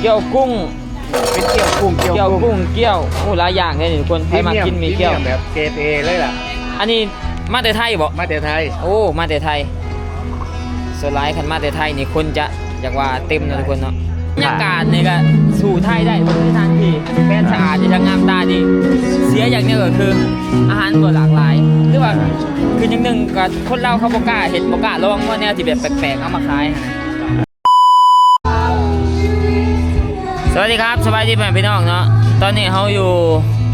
ກ່ຽວກຸ້ງ ເປັນກ່ຽວກຸ້ງ ກ່ຽວກຸ້ງ ກ່ຽວກຸ້ງ ກ່ຽວ ໂອ້ ຫຼາຍຢ່າງເດ້ນີ້ທຸກຄົນ. ໃຜມັກກິນໝີ່ກ່ຽວ ພຣີມຽມ ແບບເກຣດເອເລີຍລະ. ອັນນີ້ມາແຕ່ໄທບໍ? ມາແຕ່ໄທ. ໂອ້ ມາແຕ່ໄທ. ສ່ວນຫຼາຍຄັນມາແຕ່ໄທນີ້ຄົນຈະ ຢາກວ່າເຕັມເນາະທຸກຄົນເນາະ. ບັນຍາກາດນີ້ກໍສູ້ໄທໄດ້ເລີຍ ທັງທີ່ແບບສະອາດດີ ທັງງາມຕາດີ. ເສຍຢ່າງດຽວກໍຄືອາຫານບໍ່ຫຼາກຫຼາຍ ຫຼືວ່າຄືຢ່າງໜຶ່ງກໍຄົນລາວເຂົາບໍ່ກ້າເຮັດ ບໍ່ກ້າລອງວ່າແນວທີ່ແບບແປກໆເອົາມາຂາຍຫັ້ນ. ສະຫວັດດີຄັບ ສະບາຍດີພໍ່ແມ່ພີ່ນ້ອງເນາະ. ຕອນນີ້ເຮົາຢູ່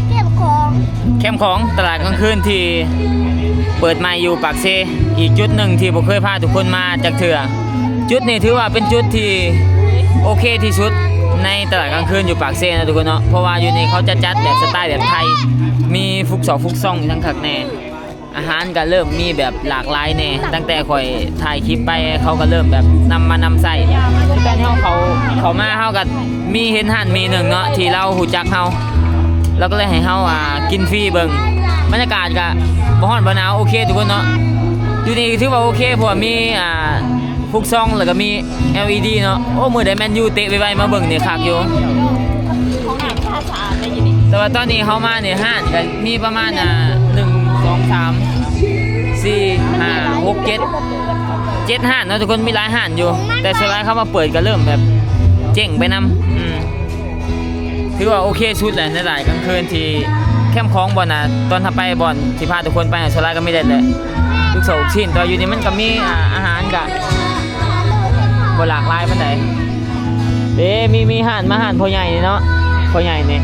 ແຄມຂອງ ແຄມຂອງ ຕະຫຼາດກາງຄືນທີ່ເປີດໃໝ່ຢູ່ປາກເຊ. ອີກຈຸດໜຶ່ງທີ່ບໍ່ເຄີຍພາທຸກຄົນມາຈັກເທື່ອ. ຈຸດນີ້ຖືວ່າເປັນຈຸດທີ່ໂອເຄທີ່ສຸດໃນຕະຫຼາດກາງຄືນຢູ່ປາກເຊເນາະທຸກຄົນເນາະ ເພາະວ່າຢູ່ນີ້ເຂົາຈະຈັດແບບສະໄຕແບບໄທ ມີຟຸກຊອກຟຸກຊ່ອງທັງຄັກແນ່. ອາຫານກໍເລີ່ມມີແບບຫຼາກຫຼາຍແນ່ ຕັ້ງແຕ່ຂ້ອຍຖ່າຍຄລິບໄປ ເຂົາກໍເລີ່ມແບບນຳມານຳໃຊ້. ແຕ່ເຮົາເຂົ້າ ເຂົ້າມາເຮົາກໍມີເຫັນຮ້ານມີໜຶ່ງເນາະ ທີ່ລາວຮູ້ຈັກເຮົາ ລາວກໍເລີຍໃຫ້ເຮົາ ອ່າ ກິນຟຣີເບິ່ງ. ບັນຍາກາດກໍບໍ່ຮ້ອນບໍ່ໜາວ ໂອເຄທຸກຄົນເນາະ. ຢູ່ນີ້ຖືວ່າໂອເຄ ເພາະວ່າມີ ອ່າ ຟຸກຊ່ອງ ແລ້ວກໍມີ ແອລອີດີ ເນາະ. ໂອ້ ມື້ໃດແມນຢູເຕະໄວໆ ມາເບິ່ງນີ້ຄັກຢູ່. ແຕ່ວ່າຕອນນີ້ເຮົາມານີ້ ຮ້ານກໍມີປະມານ ອ່າ ໜຶ່ງ ສອງ ສາມ ສີ່ ຫ້າ ຫົກ ເຈັດ ເຈັດຮ້ານເນາະທຸກຄົນ. ມີຫຼາຍຮ້ານຢູ່ ແຕ່ສ່ວນຫຼາຍເຂົາມາເປີດກໍເລີ່ມແບບເຈັ້ງໄປນຳ. ອືມ ຖືວ່າໂອເຄສຸດແຫຼະ ໃນຕະຫຼາດກາງຄືນທີ່ແຄມຂອງ. ບ່ອນ ອ່າ ຕອນເຮົາໄປ ບ່ອນທີ່ພາທຸກຄົນໄປ ສ່ວນຫຼາຍກໍມີແຕ່ ແຕ່ລູກສອກລູກຊີ້ນ. ແຕ່ວ່າຢູ່ນີ້ມັນກໍມີ ອ່າ ອາຫານກໍບໍ່ຫຼາກຫຼາຍປານໃດເດ້. ມີ ມີຮ້ານ ມາຮ້ານພໍ່ໃຫຍ່ນີ້ເນາະ ພໍ່ໃຫຍ່ນີ້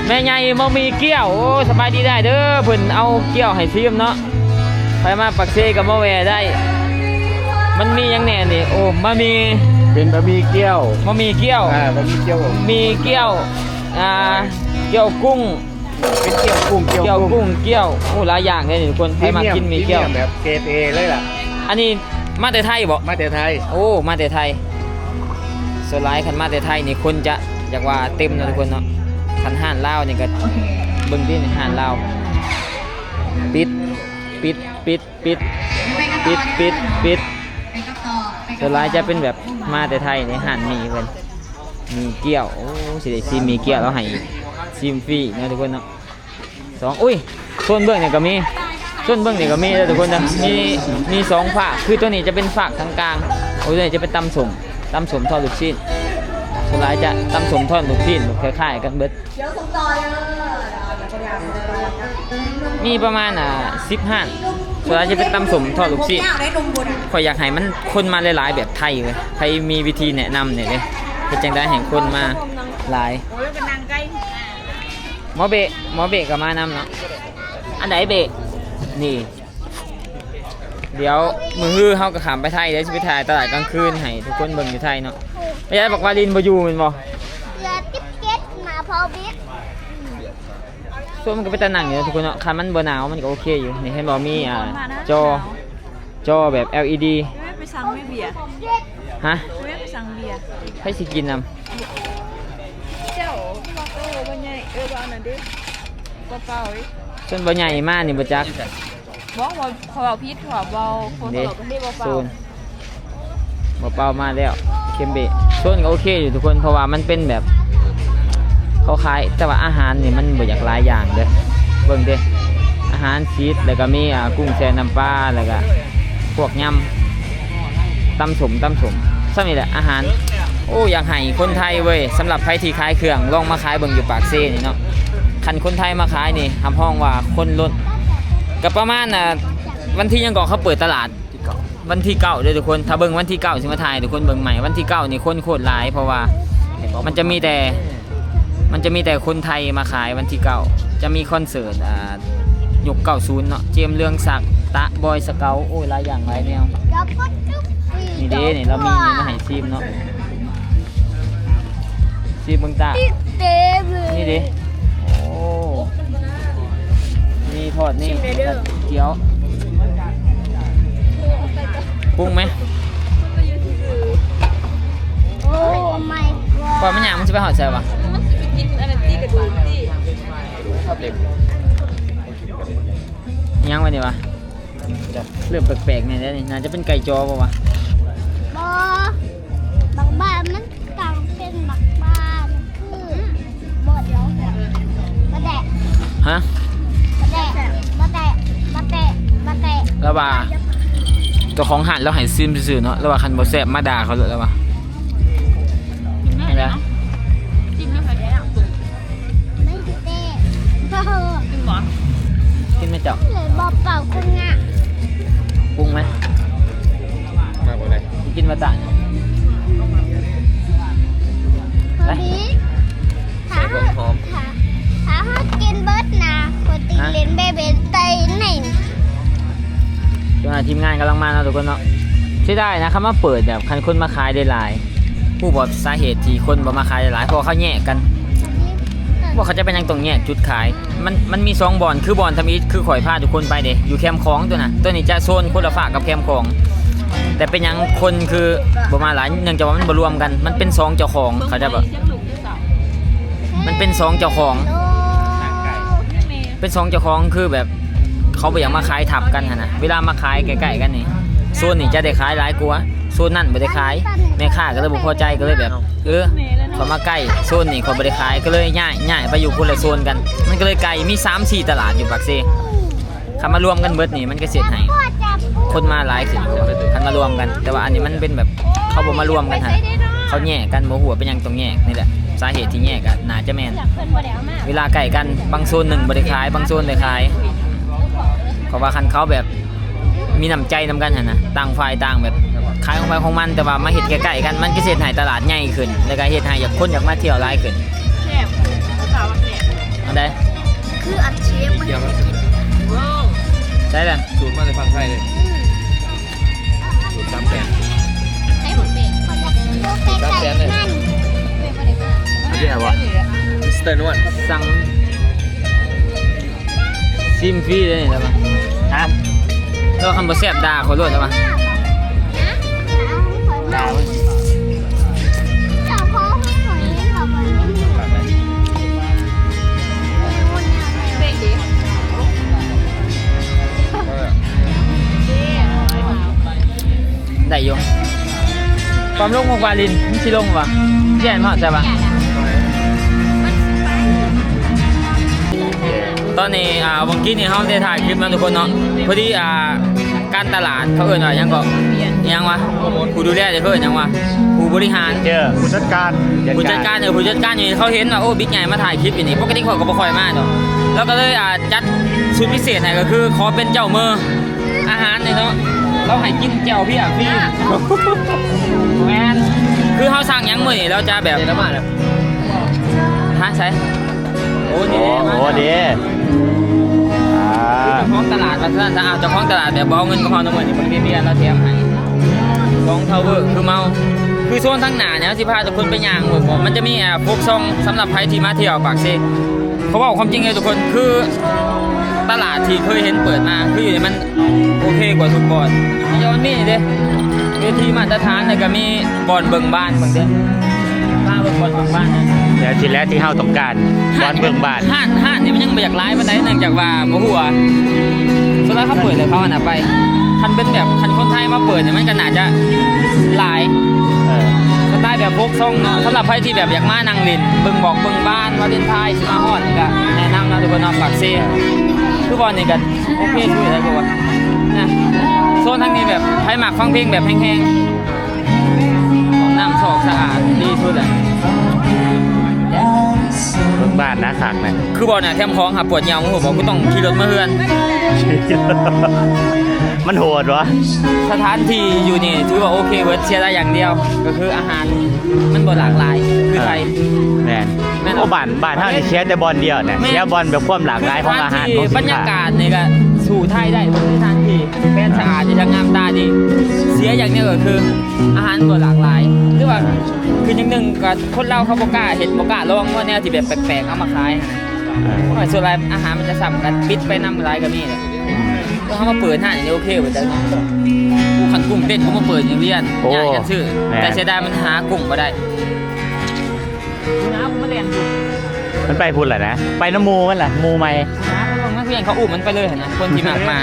ແມ່ໃຫຍ່ໝໍ່ໝີ່ກ້ຽວ. ໂອ້ ສະບາຍດີໄດ້ເດີ ເພິ່ນເອົາກ້ຽວໃຫ້ຊີມເນາະ. ໃຜມາປາກເຊກໍມາແວ່ໄດ້. ມັນມີຫຍັງແດ່ນີ້? ໂອ້ ບະໝີ່ ເປັນບະໝີ່ກ້ຽວ ບະໝີ່ກ້ຽວ ອ່າ ບະໝີ່ກ້ຽວ ໝີ່ກ້ຽວ ອ່າ ກ້ຽວກຸ້ງ ເປັນກ້ຽວກຸ້ງ ກ້ຽວກຸ້ງ ກ້ຽວກຸ້ງ ກ້ຽວ ໂອ້ ຫຼາຍຢ່າງເດ້ນີ້ທຸກຄົນ. ໃຜມັກກິນໝີ່ກ້ຽວ ພຣີມຽມ ແບບເກຣດເອເລີຍລະ. ອັນນີ້ມາແຕ່ໄທບໍ? ມາແຕ່ໄທ. ໂອ້ ມາແຕ່ໄທ. ສ່ວນຫຼາຍຄັນມາແຕ່ໄທນີ້ຄົນຈະ ຢາກວ່າເຕັມເນາະທຸກຄົນເນາະ. ຄັນຮ້ານລາວນີ້ກໍເບິ່ງຕິ ຮ້ານລາວ ປິດ ປິດ ປິດ ປິດ ປິດ ປິດ. ສ່ວນຫຼາຍຈະເປັນແບບມາແຕ່ໄທໃນຮ້ານໝີ່ເພິ່ນ ໝີ່ກ້ຽວ. ໂອ້ ຊິໄດ້ຊີມໝີ່ກ້ຽວ ລາວໃຫ້ຊີມຟຣີເນາະທຸກຄົນເນາະ. ສອງ ອຸ້ຍ ໂຊນເບື້ອງນີ້ກໍມີ ໂຊນເບື້ອງນີ້ກໍມີເດີທຸກຄົນເດີ. ມີ ມີສອງຟາກ ຄືຕົວນີ້ຈະເປັນຟາກທາງກາງ. ໂອ້ ຕົວນີ້ຈະເປັນຕຳສົ້ມ ຕຳສົ້ມທອດລູກຊີ້ນ. ສ່ວນຫຼາຍຈະຕຳສົ້ມທອດລູກຊີ້ນ ແບບຄ້າຍໆກັນເບິດ. ມີປະມານ ອ່າ ສິບຮ້ານ ສ່ວນຫຼາຍຈະເປັນຕຳສົ້ມທອດລູກຊີ້ນ. ຂ້ອຍຢາກໃຫ້ມັນຄົນມາຫຼາຍໆແບບໄທເວີຍ. ໃຜມີວິທີແນະນຳແດ່ເດ້ ເຮັດຈັ່ງໃດໃຫ້ຄົນມາຫຼາຍ? ໝໍເບະ ໝໍເບະກໍມານຳເນາະ. ອັນໃດເບະ? ນີ້ ດຽວມື້ຮືເຮົາກໍຂ້າມໄປໄທເດ້ ຊິໄປຖ່າຍຕະຫຼາດກາງຄືນໃຫ້ທຸກຄົນເບິ່ງຢູ່ໄທເນາະ. ໄປຍາຍບັກວາລິນບໍ່ຢູ່ແມ່ນບໍ່? ເຫຼືອສິບເຈັດ ມາເພົາບິດ. ສ່ວນມັນກໍເປັນຕານັ່ງຢູ່ເນາະທຸກຄົນເນາະ. ຄັນມັນບໍ່ໜາວມັນກໍໂອເຄຢູ່. ນີ້ເຫັນບໍ່ ມີ ອ່າ ຈອ ຈອແບບ ແອລອີດີ. ໄປສັ່ງເບຍ. ຮະ? ໄປສັ່ງເບຍ. ໃຜຊິກິນນຳ? ເຈົ້າ ເອີ ບໍ່ໃຫຍ່ ເອີ ບໍ່ອັນນັ້ນເດ້ ບໍ່ເປົ່າເດ້. ສ່ວນບໍ່ໃຫຍ່ມານີ້ບໍ່ຈັກ. ບໍ່ ເວົ້າ ເຂົາເວົ້າຜິດ ເຂົາເວົ້າ ເຂົາເວົ້າບໍ່ເປົ່າ. ໂຊນ ບໍ່ເປົ່າມາແລ້ວ ເຄັມເບະ. ໂຊນກໍໂອເຄຢູ່ທຸກຄົນ ເພາະວ່າມັນເປັນແບບເຂົາຂາຍ ແຕ່ວ່າອາຫານນີ້ມັນບໍ່ຢາກຫຼາຍຢ່າງເດີ້. ເບິ່ງເດ້ ອາຫານຊີດ ແລ້ວກໍມີ ອ່າ ກຸ້ງແຊ່ນ້ຳປາ ແລ້ວກໍພວກຍຳ ຕຳສົ້ມ ຕຳສົ້ມ ສ່ຳນີ້ແຫຼະອາຫານ. ໂອ້ ຢາກໃຫ້ຄົນໄທເວີຍ ສຳລັບໃຜທີ່ຂາຍເຄື່ອງ ລອງມາຂາຍເບິ່ງຢູ່ປາກເຊນີ້ເນາະ. ຄັນຄົນໄທມາຂາຍນີ້ ຮັບຮອງວ່າຄົນລົ້ນ. ກໍປະມານ ອ່າ ວັນທີຫຍັງເກາະ ເຂົາເປີດຕະຫຼາດ? ວັນທີເກົ້າເດີ້ທຸກຄົນ. ຖ້າເບິ່ງວັນທີເກົ້າ ຊິມາຖ່າຍໃຫ້ທຸກຄົນເບິ່ງໃໝ່. ວັນທີເກົ້ານີ້ຄົນໂຄດຫຼາຍ ເພາະວ່າມັນຈະມີແຕ່ ມັນຈະມີແຕ່ຄົນໄທມາຂາຍ. ວັນທີເກົ້າຈະມີຄອນເສີດ ອ່າ ຍຸກເກົ້າສິບເນາະ ເຈມ ເຮືອງສັກ ຕະ ບອຍ ສະເກົາ. ໂອ້ຍ ຫຼາຍຢ່າງຫຼາຍແນວ. ນີ້ເດ້ ນີ້ລາວມີນີ້ມາໃຫ້ຊີມເນາະ. ຊີມເບິ່ງຕາ ນີ້ເດ້. ໂອ້ ມີທອດນີ້ ຊິມແດ່ເດີ ກຽວ ປຸງໄໝ? ໂອ້ my god ກ່ອນມັນຫຍັງ ມັນຊິໄປຮອດໃສວະ? ມັນຊິໄປກິນອັນນັ້ນຕິ ກະດູກຕິ. ຫຍັງວະນີ້ວະ? ເລີ່ມແປກໆແນ່ແລ້ວນີ້. ໜ້າຈະເປັນໄກ່ຈໍບໍ່ວະ? ບໍ່ ບັກບ້ານມັນຕັ້ງເປັນບັກ ຮະ ບໍ່ແຕະ ບໍ່ແຕະ ບໍ່ແຕະ ບໍ່ແຕະ ລາວວ່າ ເຈົ້າຂອງຮ້ານລາວໃຫ້ຊີມຊື່ໆເນາະ ລາວວ່າຄັນບໍ່ແຊບມາດ່າເຂົາໂລດ ລາວວ່າ ກິນໄດ້ເນາະ ກິນໄດ້ ມັນຊິແຕກ ກິນບໍ່? ກິນໄໝເຈົ້າ? ເລີຍບໍ່ເປົ່າກຸງອະ ປຸງໄໝ? ມາບໍ່ໄດ້ ກິນມາຕາ ພໍດີ ໄປ ຖ້າເຮົາ ຖ້າ ຖ້າເຮົາກິນເບິດນະ ໂປຣຕີນ ຮະ ເຫຼັນເບເບໄຕນີ້ ເຈົ້າໜ້າທີ່ທີມງານກຳລັງມາເນາະທຸກຄົນເນາະ ເສຍດາຍນະ ຄັນມາເປີດແບບ ຄັນຄົນມາຂາຍໄດ້ຫຼາຍ ຮູ້ບໍ່ສາເຫດທີ່ຄົນບໍ່ມາຂາຍໄດ້ຫຼາຍ? ເພາະວ່າເຂົາແຍກກັນ ບໍ່ເຂົ້າໃຈເປັນຫຍັງຕ້ອງແຍກຈຸດຂາຍ ມັນ ມັນມີສອງບ່ອນ ຄືບ່ອນທຳອິດ ຄືຂ້ອຍພາທຸກຄົນໄປເດ້ ຢູ່ແຄມຂອງຕົວນະ ຕົວນີ້ຈະໂຊນຄົນລະຟາກກັບແຄມຂອງ ແຕ່ເປັນຫຍັງຄົນຄືບໍ່ມາຫຼາຍ ເນື່ອງຈາກວ່າມັນບໍ່ລວມກັນ ມັນເປັນສອງເຈົ້າຂອງ ເຂົ້າໃຈບໍ່? ມັນເປັນສອງເຈົ້າຂອງ ເປັນສອງເຈົ້າຂອງ ຄືແບບເຂົາບໍ່ຢາກມາຂາຍທັບກັນຫັ້ນນະ ເວລາມາຂາຍໃກ້ໆກັນນີ້ ໂຊນນີ້ຈະໄດ້ຂາຍຫຼາຍກວ່າ ໂຊນນັ້ນບໍ່ໄດ້ຂາຍ ແມ່ຄ້າກໍເລີຍບໍ່ພໍໃຈ ກໍເລີຍແບບ ເອີ ເຂົາມາໃກ້ໂຊນນີ້ ເຂົາບໍ່ໄດ້ຂາຍ ກໍເລີຍຍ້າຍ ຍ້າຍໄປຢູ່ຄົນລະໂຊນກັນ ມັນກໍເລີຍໄກ ມີສາມສີ່ຕະຫຼາດຢູ່ປາກເຊ ຄັນມາລວມກັນເບິດນີ້ ມັນກໍຊິເຮັດໃຫ້ຄົນມາຫຼາຍຂຶ້ນ ຄັນມາລວມກັນ ແຕ່ວ່າອັນນີ້ມັນເປັນແບບ ເຂົາບໍ່ມາລວມກັນຫັ້ນ ເຂົາແຍກກັນ ບໍ່ຮູ້ວ່າເປັນຫຍັງຕ້ອງແຍກ ນີ້ແຫຼະສາເຫດທີ່ແຍກ ກໍໜ້າຈະແມ່ນ ເວລາໃກ້ກັນ ບາງໂຊນໜຶ່ງບໍ່ໄດ້ຂາຍ ບາງໂຊນໄດ້ຂາຍ ເພາະວ່າຄັນເຂົາແບບ ມີນ້ຳໃຈນຳກັນຫັ້ນນະ ຕ່າງຝ່າຍຕ່າງແບບ ຂາຍຂອງໃຜຂອງມັນ ແຕ່ວ່າມາເຮັດໃກ້ໆກັນ ມັນກໍຊິເຮັດໃຫ້ຕະຫຼາດໃຫຍ່ຂຶ້ນ ແລ້ວກໍເຮັດໃຫ້ຢາກ ຄົນຢາກມາທ່ຽວຫຼາຍຂຶ້ນ ແຊບ ເຂົາວ່າແຊບ ອັນໃດ? ຄືອັນເຊຟມັນກິນ ໄດ້ແລ້ວ ສູດມາແຕ່ຝັ່ງໄທເລີຍ ອືມ ສູດສາມແສນ ໃຊ້ໝົດເດ້ ສາມແສນເລີຍ ອັນນີ້ຫຍັງວະ? ມິສເຕີນວດ ສັ່ງ ຊີມຟຣີເດ້ນີ້ລະວ່າ ຮະ ແຕ່ວ່າຄັນບໍ່ແຊບດ່າຂ້ອຍໂລດລະວ່າ ໄດ້ຢູ່ ຄວາມລົງຂອງວາລິນ ມັນຊິລົງວະ ແຍ່ນເນາະ ໃຊ່ປະ? ຕອນນີ້ ອ່າ ເມື່ອກີ້ນີ້ເຮົາໄດ້ຖ່າຍຄລິບນຳທຸກຄົນເນາະ ພໍດີ ອ່າ ການຕະຫຼາດ ເຂົາເອີ້ນວ່າຫຍັງເກາະ ຫຍັງວະ ຜູ້ດູແລເຂົາເອີ້ນຫຍັງວະ ຜູ້ບໍລິຫານ ເຈົ້າ ຜູ້ຈັດການ ຜູ້ຈັດການ ເອີ ຜູ້ຈັດການຢູ່ນີ້ ເຂົາເຫັນວ່າ ໂອ້ ບິກໃຫຍ່ມາຖ່າຍຄລິບຢູ່ນີ້ ປົກກະຕິເຂົາກໍບໍ່ຄ່ອຍມາດອກ ລາວກໍເລີຍ ອ່າ ຈັດຊຸດພິເສດໃຫ້ ກໍຄືຂໍເປັນເຈົ້າມື ອາຫານນີ້ເນາະ ລາວໃຫ້ກິນແຈ່ວເພຍຟຣີ ແມ່ນ ຄືເຮົາສັ່ງຫຍັງມື້ນີ້ ລາວຈະແບບ ຮະ ໃສ ໂອ້ ນີ້ເດ້ ໂອ້ ມາແລ້ວ ເດ້ ອ່າ ເຈົ້າຂອງຕະຫຼາດວ່າຊັ້ນ ຖ້າເອົາເຈົ້າຂອງຕະຫຼາດແບບບໍ່ເອົາເງິນກັບເຮົານຳມື້ນີ້ ເບິ່ງເບຍລາວແຖມໃຫ້ ຂອງທາວເວີ ຄືເມົາ ຄືໂຊນທາງໜ້ານີ້ ເຮົາຊິພາທຸກຄົນໄປຍ່າງເບິ່ງ ມັນຈະມີ ອ່າ ໂຟກຊອງ ສຳລັບໃຜທີ່ມາທ່ຽວປາກເຊ ເຂົາເວົ້າຄວາມຈິງເລີຍທຸກຄົນ ຄືຕະຫຼາດທີ່ເຄີຍເຫັນເປີດມາ ຄືຢູ່ນີ້ມັນ ໂອເຄກວ່າທຸກບ່ອນ ແຕ່ວ່າມັນມີນີ້ເດ້ ເວທີມາດຕະຖານ ແລ້ວກໍມີບ່ອນເບິ່ງບ້ານເບິ່ງເດ້ ພາເບິ່ງບ່ອນເບິ່ງບ້ານນະ ແລ້ວຊິແຫຼະທີ່ເຮົາຕ້ອງການ ບ່ອນເບິ່ງບ້ານ ຮ້ານ ຮ້ານນີ້ມັນຍັງບໍ່ຢາກຫຼາຍປານໃດ ເນື່ອງຈາກວ່າບໍ່ຮູ້ວ່າ ສ່ວນຫຼາຍເຂົາເປີດແລ້ວເຂົາອັນນັ້ນໄປ ຄັນເປັນແບບ ຄັນຄົນໄທມາເປີດນີ້ ມັນກໍໜ້າຈະຫຼາຍ ເອີ ສະໄຕແບບໂຟກຊອງເນາະ ສຳລັບໃຜທີ່ແບບຢາກມານັ່ງຫຼິ້ນ ເບິ່ງໝອກເບິ່ງບ້ານ ວາເລນທາຍຊິມາຮອດນີ້ ກໍແນະນຳເນາະທຸກຄົນເນາະ ປາກເຊ ຄືບ່ອນນີ້ກໍ ໂອເຄສຸດແລ້ວກໍວ່ານະ ໂຊນທາງນີ້ແບບໃຜມັກຟັງເພງແບບແຮງໆ ຫ້ອງນ້ຳຊອກສະອາດດີສຸດແຫຼະ ເບິ່ງບ້ານນະຄັກນະ ຄືບໍ່ນະ ແຖມຂອງຫາ ປວດຍ່ຽວ ຮູ້ບໍ່ ກູຕ້ອງຂີ່ລົດມາເຮືອນ ມັນໂຫດວະ ສະຖານທີ່ຢູ່ນີ້ຖືວ່າໂອເຄເບີດ ເສຍດາຍຢ່າງດຽວ ກໍຄືອາຫານມັນບໍ່ຫຼາກຫຼາຍຄືໄທ ແມ່ນ ແມ່ນ ໂອ້ ບ້ານ ບ້ານເຮົານີ້ເສຍແຕ່ບ່ອນດຽວນະ ແມ່ນ ເສຍບ່ອນແບບຄວາມຫຼາກຫຼາຍຂອງອາຫານ ຄືສະຖານທີ່ ຂອງສິນຄ້າ ບັນຍາກາດນີ້ກໍສູ້ໄທໄດ້ ຄືສະຖານທີ່ແປນສະອາດ ຢູ່ທາງງາມຕາດີ ເສຍຢ່າງດຽວກໍຄືອາຫານບໍ່ຫຼາກຫຼາຍ ຫຼືວ່າຄືຢ່າງໜຶ່ງກໍຄົນລາວເຂົາບໍ່ກ້າເຮັດ ບໍ່ກ້າລອງວ່າແນວທີ່ແບບແປກໆ ເອົາມາຂາຍຫັ້ນນະ ເອີ ສ່ວນຫຼາຍອາຫານມັນຈະຊ້ຳກັນ ປິດໄປນຳຫຼາຍກໍມີແຫຼະ ເຮົາມາເປີດຮ້ານນີ້ໂອເຄເບິດແລ້ວເນາະ ຄັນກຸ້ງເຕັ້ນກໍມາເປີດຢູ່ວຽງ ໂອ້ ຍ້າຍກັນຊື້ ແມ່ນ ແຕ່ເສຍດາຍມັນຫາກຸ້ງບໍ່ໄດ້ ໜາວມັນແລ່ນຢູ່ ມັນໄປພຸ້ນແຫຼະນະ ໄປນຳໝູ່ມັນລະ ໝູ່ໃໝ່ ໜາວມັນ ມັນຄືຫຍັງ ເຂົາອຸ້ມມັນໄປເລີຍຫັ້ນນະ ຄົນທີ່ມັກມາ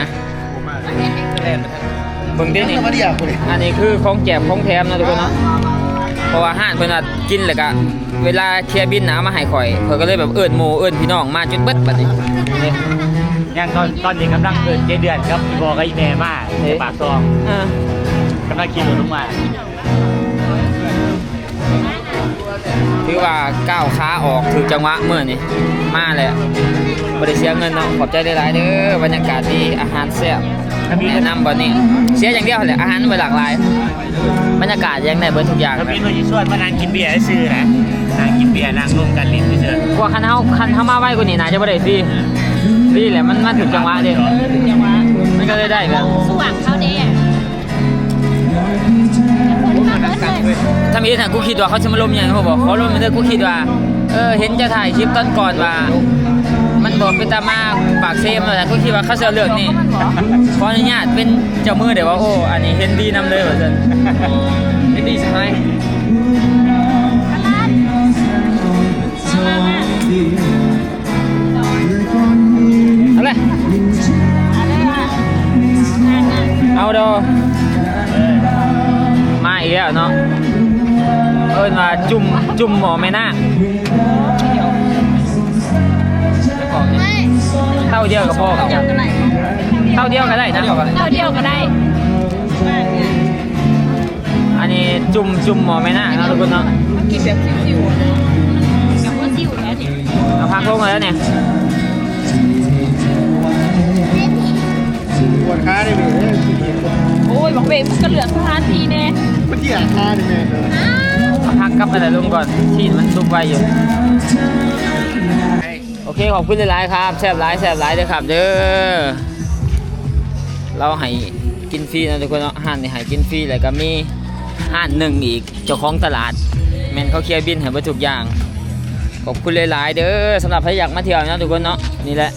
ເບິ່ງເດ້ນີ້ ອັນນີ້ຄືຂອງແຈກຂອງແຖມເນາະທຸກຄົນເນາະ ເພາະວ່າຮ້ານເພິ່ນວ່າກິນແລ້ວກະເວລາເຄຍບິນນະເອົາມາໃຫ້ຂ້ອຍ ຂ້ອຍກໍເລີຍແບບເອີ້ນໝູ່ເອີ້ນພີ່ນ້ອງມາຈົນເບິດບັດນີ້. ຍັງຕອນ ຕອນນີ້ກຳລັງເອີ້ນເຈເດືອນກັບອີ່ພໍ່ກັບອີ່ແມ່ມາ ເອີ ຈາກປາກຊ່ອງ ເອີ ກຳລັງຂີ່ລົດລົງມາ. ຖືວ່າກ້າວຂາອອກຖືກຈັງຫວະມື້ນີ້ ມາແລ້ວບໍ່ໄດ້ເສຍເງິນເນາະ. ຂອບໃຈຫຼາຍໆເດີ ບັນຍາກາດດີ ອາຫານແຊບ ແນະນຳບ່ອນນີ້. ເສຍຢ່າງດຽວຫັ້ນແຫຼະ ອາຫານບໍ່ຫຼາກຫຼາຍ ບັນຍາກາດຍັງໄດ້ເບິດທຸກຢ່າງ. ກໍມີເພິ່ນຊິຊວນມານັ່ງກິນເບຍຊື່ໆນະ ນັ່ງກິນເບຍ ນັ່ງລົມກັນຫຼິ້ນຊື່ໆ. ກວ່າຄັນເຮົາ ຄັນເຮົາມາໄວກວ່ານີ້ໜ້າຈະບໍ່ໄດ້ຟຣີ ຟຣີແຫຼະ ມັນ ມັນຖືກຈັງຫວະເດ້ ມັນກໍເລີຍໄດ້ແບບ ຊ່ວງເຮົາເດ້. ທຳອິດຫັ້ນ ກູຄິດວ່າເຂົາຊິມາລົມຫຍັງຮູ້ບໍ່? ເຂົາລົມເດີ ກູຄິດວ່າ ເອີ ເຫັນເຈົ້າຖ່າຍຄລິບຕອນກ່ອນວ່າ ມັນບໍ່ເປັນຕາມາປາກເຊ ວ່າຊັ້ນ ກູຄິດວ່າເຂົາຊິເລືອກນີ້. ຂໍອະນຸຍາດເປັນເຈົ້າມືໄດ້ບໍ່? ໂອ້ ອັນນີ້ເຫັນດີນຳເລີຍວ່າຊັ້ນ ເຫັນດີສະຫາຍ. ເອົາເລີຍ ເອົາເດີ ມາອີກແລ້ວເນາະ ເອີ້ນວ່າຈຸ່ມ ຈຸ່ມໝໍແມ່ນາງ. ເຕົ້າດຽວກໍພໍ ເຕົ້າດຽວກໍໄດ້ນະ ເຕົ້າດຽວກໍໄດ້. ອັນນີ້ຈຸ່ມ ຈຸ່ມໝໍແມ່ນາງເນາະທຸກຄົນເນາະ ກິນແບບຊິວໆ ແບບບໍ່ຊິວແລ້ວນີ້ ເອົາຜັກລົງແລ້ວນີ້ ປວດຂາເດ້. ໂອ້ຍ ບັກເວກ ມັນກໍເລືອກສະຖານທີ່ແດ່ ມັນຊິອາຄາເດ້ແມ່. ເອົາຜັກກັບອັນນັ້ນລົງກ່ອນ ຊີ້ນມັນສຸກໄວຢູ່. ໂອເຄ ຂອບຄຸນຫຼາຍໆຄັບ ແຊບຫຼາຍ ແຊບຫຼາຍເດີຄັບເດີ. ລາວໃຫ້ກິນຟຣີເນາະທຸກຄົນເນາະ ຮ້ານນີ້ໃຫ້ກິນຟຣີ ແລ້ວກໍມີຮ້ານໜຶ່ງອີກ ເຈົ້າຂອງຕະຫຼາດ ແມ່ນເຂົາເຄຍບິນໃຫ້ເບິດທຸກຢ່າງ. ຂອບຄຸນຫຼາຍໆເດີ ສຳລັບໃຜຢາກມາທ່ຽວເນາະທຸກຄົນເນາະ ນີ້ແຫຼະ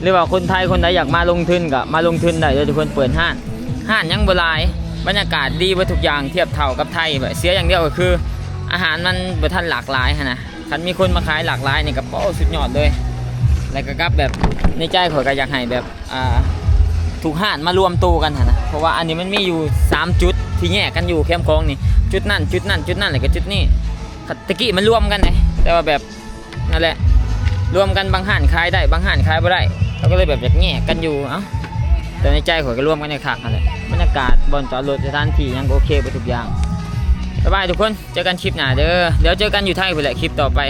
ຫຼືວ່າຄົນໄທຄົນໃດຢາກມາລົງທຶນກໍມາລົງທຶນໄດ້ເດີທຸກຄົນ. ເປີດຮ້ານ ຮ້ານຍັງບໍ່ຫຼາຍ ບັນຍາກາດດີເບິດທຸກຢ່າງ ທຽບເທົ່າກັບໄທ. ແບບເສຍຢ່າງດຽວກໍຄືອາຫານມັນບໍ່ທັນຫຼາກຫຼາຍຫັ້ນນະ. ຄັນມີຄົນມາຂາຍຫຼາກຫຼາຍນີ້ກໍ ໂອ້ ສຸດຍອດເລີຍ ແລ້ວກໍກັບແບບໃນໃຈຂ້ອຍກໍຢາກໃຫ້ແບບ ອ່າ ທຸກຮ້ານມາລວມໂຕກັນຫັ້ນນະ ເພາະວ່າອັນນີ້ມັນມີຢູ່ສາມຈຸດທີ່ແຍກກັນຢູ່ແຄມຂອງນີ້ ຈຸດນັ້ນ ຈຸດນັ້ນ ຈຸດນັ້ນ ແລ້ວກໍຈຸດນີ້. ແຕ່ກີ້ມັນລວມກັນເດ້ ແຕ່ວ່າແບບ ນັ້ນແຫຼະ ລວມກັນ ບາງຮ້ານຂາຍໄດ້ ບາງຮ້ານຂາຍບໍ່ໄດ້ ເຂົາກໍເລີຍແບບຢາກແຍກກັນຢູ່. ເອົ້າ ແຕ່ໃນໃຈຂ້ອຍກໍລວມກັນໃຫ້ຄັກຫັ້ນແຫຼະ ບັນຍາກາດ ບ່ອນຈອດລົດ ສະຖານທີ່ຫຍັງກໍໂອເຄເບິດທຸກຢ່າງ. ບາຍບາຍທຸກຄົນ ເຈີກັນຄລິບໜ້າເດີ ດຽວເຈີກັນຢູ່ໄທພຸ້ນແຫຼະ ຄລິບຕໍ່ໄປ.